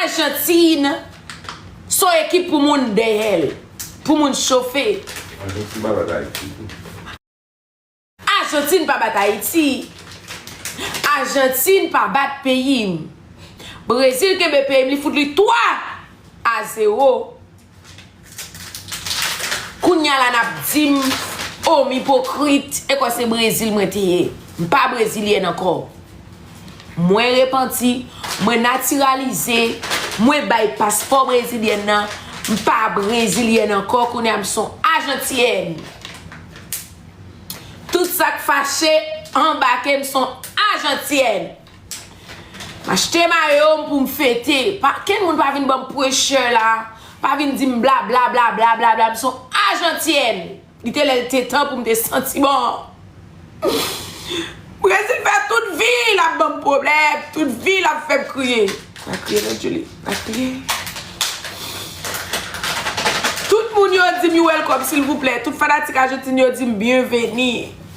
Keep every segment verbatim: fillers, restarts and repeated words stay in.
Ajantin, se yon ekip pou moun dèyè l, pou moun chofe. Ajantin pa bat Ayiti. Ajantin pa bat Ayiti. Ajantin pa bat peyi m. Brezil kenbe peyi m, li fout li twa a zewo. Kounye a la n ap di m, o, m ipokrit, e kwè se Brezil mwen te ye. M pa brezilyèn ankò. Mwen repanti, mwen natiralize, mwen bay paspò brezilyèn nan, m pa brezilyèn ankò, kounye a m se yon ajantyèn. Tout sa k fache, anbake m se yon ajantyèn. M achte mayo m pou m fete. Pa, kenn moun pa vin ban m pressure la. Pa vin di m bla, bla, bla, bla, bla, bla. M se yon ajantyèn. Li te lè l te tan pou m te santi bon. Brezil fè tout vi l ap ban m pwoblèm. Tout vi l ap fè m kriye. Pa kriye non, Julie. Pa kriye. Tout moun yo di m you welcome, silvouplè. Tout fanatik Ajantin yo di m byenveni.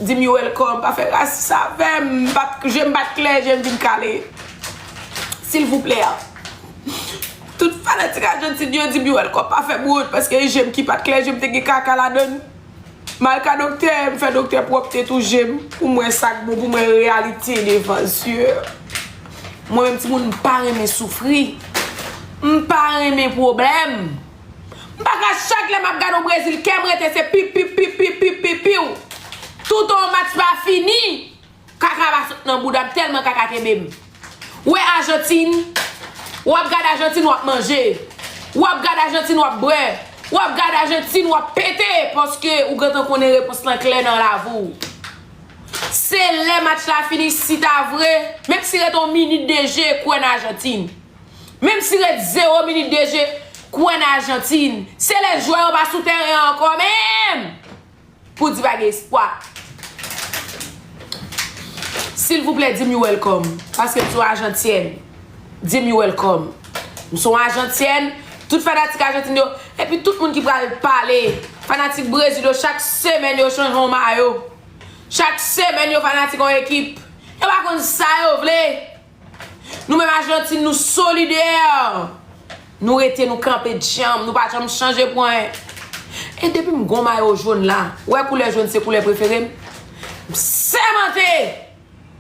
Di m you welcome. Pa fè rasis avè m. M pa t, je m pa t klè, je m vin kale. Silvouplè. Tout fanatik Ajantin yo di m you welcome. Pa fè m wont, paske je m ki pa t klè, je m te gen kaka ladan l. M al ka doktè, m fè doktè pwòpte tou je m, pou m wè sa k bon, pou m wè reyalite devan zye. Mwen menm timoun, m pa renmen soufri. M pa renmen pwoblèm. M pa ka, chak lè m ap gade yon Brezil, kè m rete se pip, pip, pip, pip, pip, pip, piw. Tout yon match pa fini. Kaka pa sot nan bouda m, tèlman kaka kenbe m. W wè Ajantin, w ap gade Ajantin, w ap manje. W ap gade Ajantin, w ap bwè. W ap gade Ajantin, w ap pete, paske ou gentan konnen repons lan klè nan lavi w. Se lè match la fini, si ta vre, menm si rete yon minit de je, kwè nan Ajantin. Menm si ret zewo minit de je, kwè nan Ajantin. Se lè jwè yo pa sou teren an ankò menm pou di pa gen espwa. Silvouplè, di m you welcome. Paske m se yon ajantyèn. Di m you welcome. M se yon ajantyèn. Tout fanatik Ajantin yo, epi tout moun ki pral pale, fanatik Brezil yo, chak semèn yo chanje yon mayo. Chak semèn yo fanatik yon ekip. Yo pa konn sa yo vle. Nou menm Ajantin, nou solidè. Nou rete, nou kanpe djanm, nou pa janm chanje pwen. E depi m gon mayo jòn la, w wè koulè jòn se koulè prefere m. M sèmante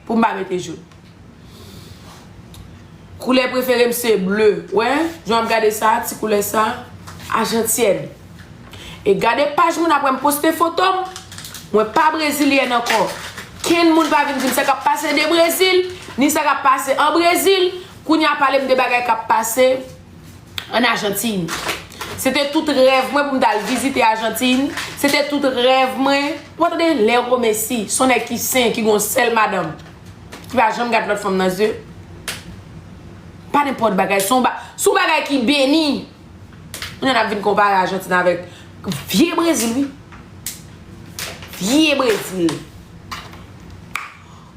pou m pa mete jòn. Koulè prefere m se ble. W wè, jan m gade sa, ti koulè sa, ajantyèn. E gade paj mwen apre m poste foto m. Mwen pa brezilyèn ankò. Kenn moun pa vin di m sa k ap pase de Brezil, ni sa k ap pase an Brezil. Kounye a pale m de bagay k ap pase an Ajantin. Se te tout rèv mwen pou m t al vizite Ajantin. Se te tout rèv mwen. Ou pa tande Leo Messi, se yon nèg ki sen, ki gon sèl madanm. Ki pa janm gad lòt fanm nan zye. Pa nenpòt bagay. Se yon ba-, se yon bagay ki beni. Kounye a n ap vin konpare Ajantin avèk vye Brezil, wi. Vye Brezil.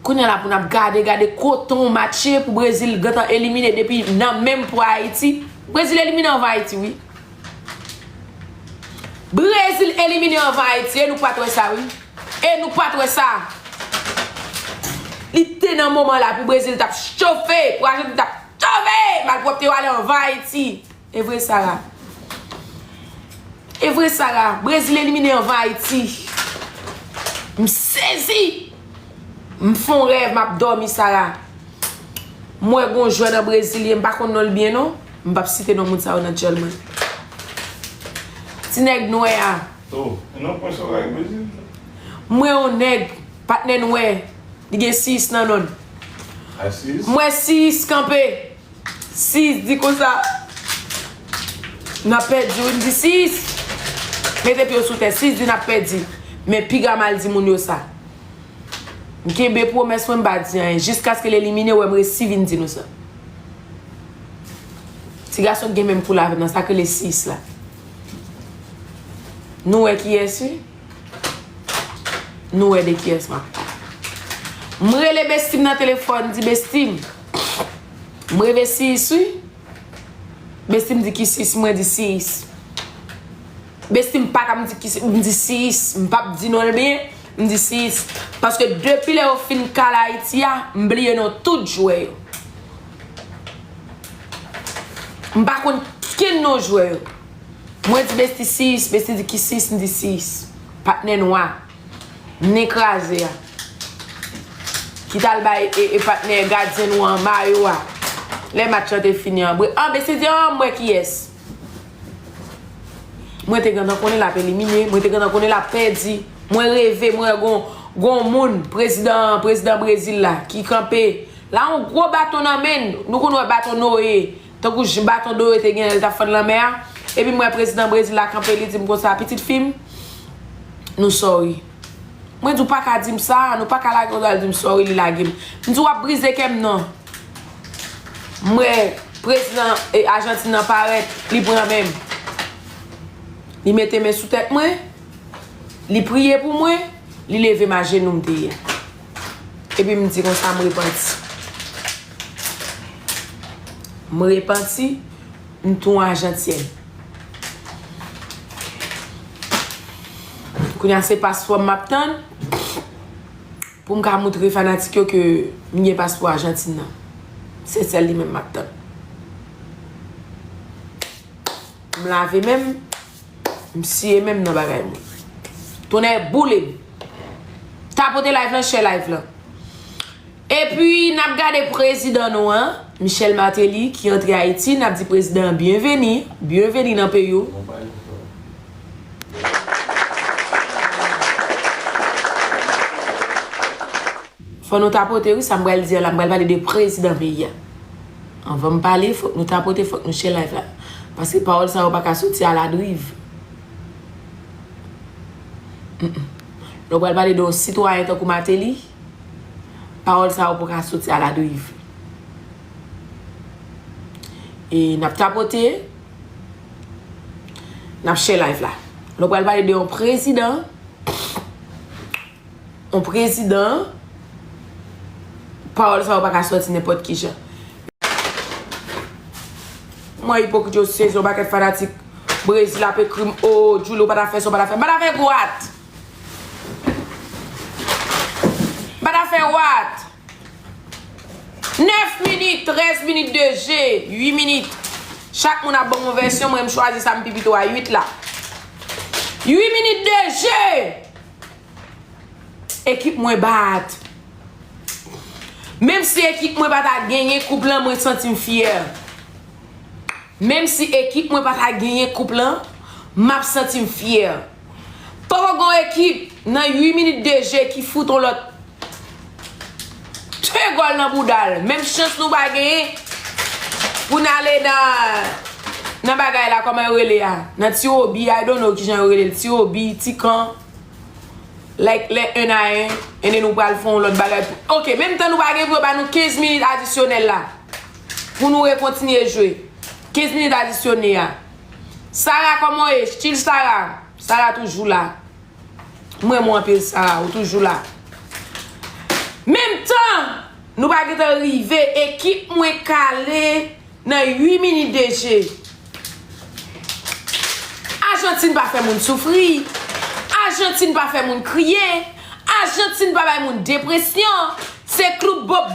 Kounye a la pou n ap gade, gade kote yon match ye pou Brezil gentan elimine depi nan menm pwa Ayiti. Brezil elimine anvan Ayiti, wi. Brezil elimine anvan Ayiti, e nou pa t wè sa, wi. E nou pa t wè sa. Li te nan moman la pou Brezil t ap chofe, pou Ajantin t ap chofe. Malpwòpte yo ale anvan Ayiti. E vre, Sara. E vre, Sara. Brezil elimine anvan Ayiti. M sezi. M fè yon rèv, m ap dòmi, Sara. M wè gon jwè nan Brezil ye, m pa konn non l byen, non. M p ap site non moun sa yo nan djòl mwen. Ti nèg nwè a. Oh, e nan pwen sa w avèk Brezil? M wè yon nèg, patnè nwè, li gen sis nan non l. A sis? M wè sis kanpe. Sis di konsa, n ap pèdi, wi, m di sis. Mete pye w sou tè, sis di n ap pèdi. Men piga m al di moun yo sa. M kenbe pwomès mwen, m pa di anyen. Jiskaske l elimine, w wè m resi vin di nou sa. Ti gason k gen menm koulè avè m nan, sa k rele sis la. Nou wè kiyès, wi. Nou wè de kiyès m ap pale. M rele besti m nan telefòn, di besti m, m reve sis, wi. Besti m di ki sis, mwen di sis. Besti m pa ka, m di ki sis, m di sis, m p ap di non l byen, m di sis. Paske depi lè yo fin kale Ayiti a, m bliye non tout jwè yo. M pa konn kenn non jwè yo. Mwen di Bestie sis, Bestie di ki sis, m di sis. Patnè nwa. Nen kraze a. Ki t al bay e, e patnè gadyen nou an mayo a. Lè match lan te fini an. Bre, an, Bestie di, an, m wè kiyès. Mwen te gentan konnen l ap elimine, mwen te gentan konnen l ap pèdi. Mwen reve, mwen wè gon, gon moun, prezidan, prezidan Brezil la, ki kanpe. La, yon gwo baton nan men l. Nou konn wè baton Noye. Tankou jan baton Noye te gen lè l t ap fann lanmè a. Epi m wè prezidan Brezil la kanpe, li di m konsa, pitit fi m, nou sorry. Mwen di, ou pa ka di m sa, nou pa ka lage yon dal di m sorry, li lage m. M di, w ap brize kè m non. M wè prezidan, e, Ajantin nan parèt, li pran men m. Li mete men sou tèt mwen, li priye pou mwen, li leve m ajenou m te ye a. Epi m di konsa, m repanti. M repanti, m tou yon Ajantyèn. Kounye a se paspò m ap tann pou m ka moutre fanatik yo ke m gen paspò Ajantin nan. Se sèl li menm m ap tann. M lave men m, m siye men m nan bagay mwen. Tonnè boule m. Tapote live lan, share live lan. Epi, n ap gade prezidan nou an, Michel Martelly, ki antre Ayiti, n ap di prezidan an byenveni, byenveni nan peyi w. Fò nou tapote, wi, sa m pral di a la, m pral pale de prezidan peyi a. Anvan m pale, fòk nou tapote, fòk nou share live la. Paske pawòl sa yo pa ka soti aladriv. Mm-mm. Lè w pral pale de yon sitwayen tankou Martelly, pawòl sa yo pa ka soti aladriv. E n ap tapote, n ap share live la. Lè w pral pale de yon prezidan, yon prezidan, pawòl sa yo pa ka soti nenpòt ki jan. Mwen ipokrit yo sezi, yon pakèt fanatik Brezil ap ekri m, "O, Djouly, ou pa ta fè sa, ou pa ta fè, ou pa ta fè what? Ou pa ta fè what?" Nèf minit, trèz minit de je, uit minit. Chak moun ap ban m yon vèsyon, mwen m chwazi sa m pi pito a uit la. Uit minit de je! Ekip mwen bat. Menm si ekip mwen pa ta genyen koup lan, mwen santi m fyè. Menm si ekip mwen pa ta genyen koup lan, m ap santi m fyè. Poko gon ekip nan uit minit de je ki fout on lòt de gòl nan bouda l. Menm chans nou pa genyen pou n ale nan, nan bagay la, kòman yo rele a? Nan ti obi, I don't know kijan yo rele l, ti obi, ti kan. Like, lè en a en, and then nou pral fè yon lòt bagay. Ok, menm tan nou pa gen pou yo ba nou kenz minit adisyonèl la. Pou nou rekontinye jwe. Kenz minit adisyone a. Sara, kòman w ye? Still Sara. Sara toujou la. Mwen, mwen anpil Sara, ou toujou la. Menm tan, nou pa gentan rive, ekip mwen kale nan uit minit de je. Ajantin pa fè moun soufri. Ajantin pa fè moun kriye. Ajantin pa bay moun depresyon. Se klou bòb